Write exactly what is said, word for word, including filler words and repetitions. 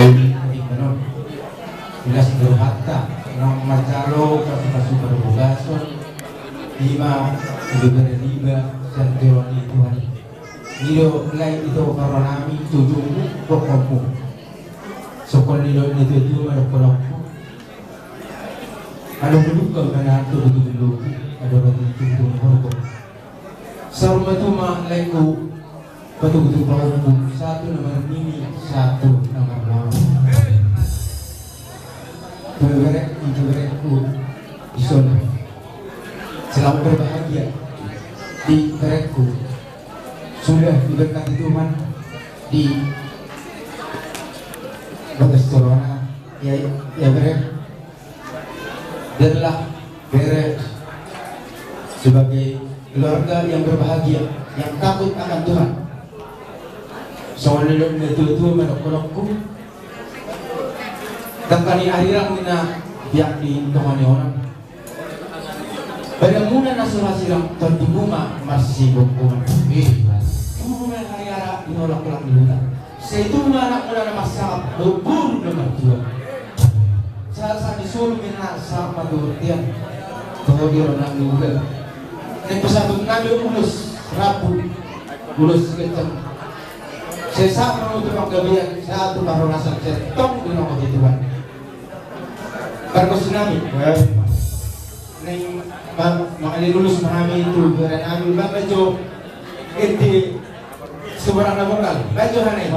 Ilas do rohanta naung manjalo pasupasu parbagason, ima ibebere riba sian joro ni Tuhan i. I do lae ito parrohanami tu ujungmu, bokommu. Songon nidok ni tuatua ma dohononku. Adong do dungka manang tu tutu loku, adong do tutu horbo. Saur matua ma laengku, patugu tu pahompu, sahat tu na marnini, sahat tu na marnono. Beberek, beberekku, dison. Selamat berbahagia di berekku. Sudah diberkati Tuhan di bagas corona. Ya, ya, bere. Biarlah bere sebagai keluarga yang berbahagia, yang takut akan Tuhan. Songon nidok ni tuatua ma dohononku. Dangka ni arirang ninna biak di tonga ni onan. Badanmuna na so ra sirang, tondimuna marsibongkoman. Tubu ma hariara di holangkolang ni huta. Sai tubu ma anakmuna na marsangap, boru na marjuang. Sahat sahat ni solu ma na sangap ma tu bontean. Toho di ro nang ni ula. Naeng pasahaton nami ulos rambu, ulos kencang. Sai sahat ma tu panggabean, sahat tu parhorasan, sai tong di nongot ni Tuhan. Pargonsi nami. Naeng ma-, mangalilulos ma hami tu bere nami, baen ma jo ende suborang na bongkal. Baen jo hami.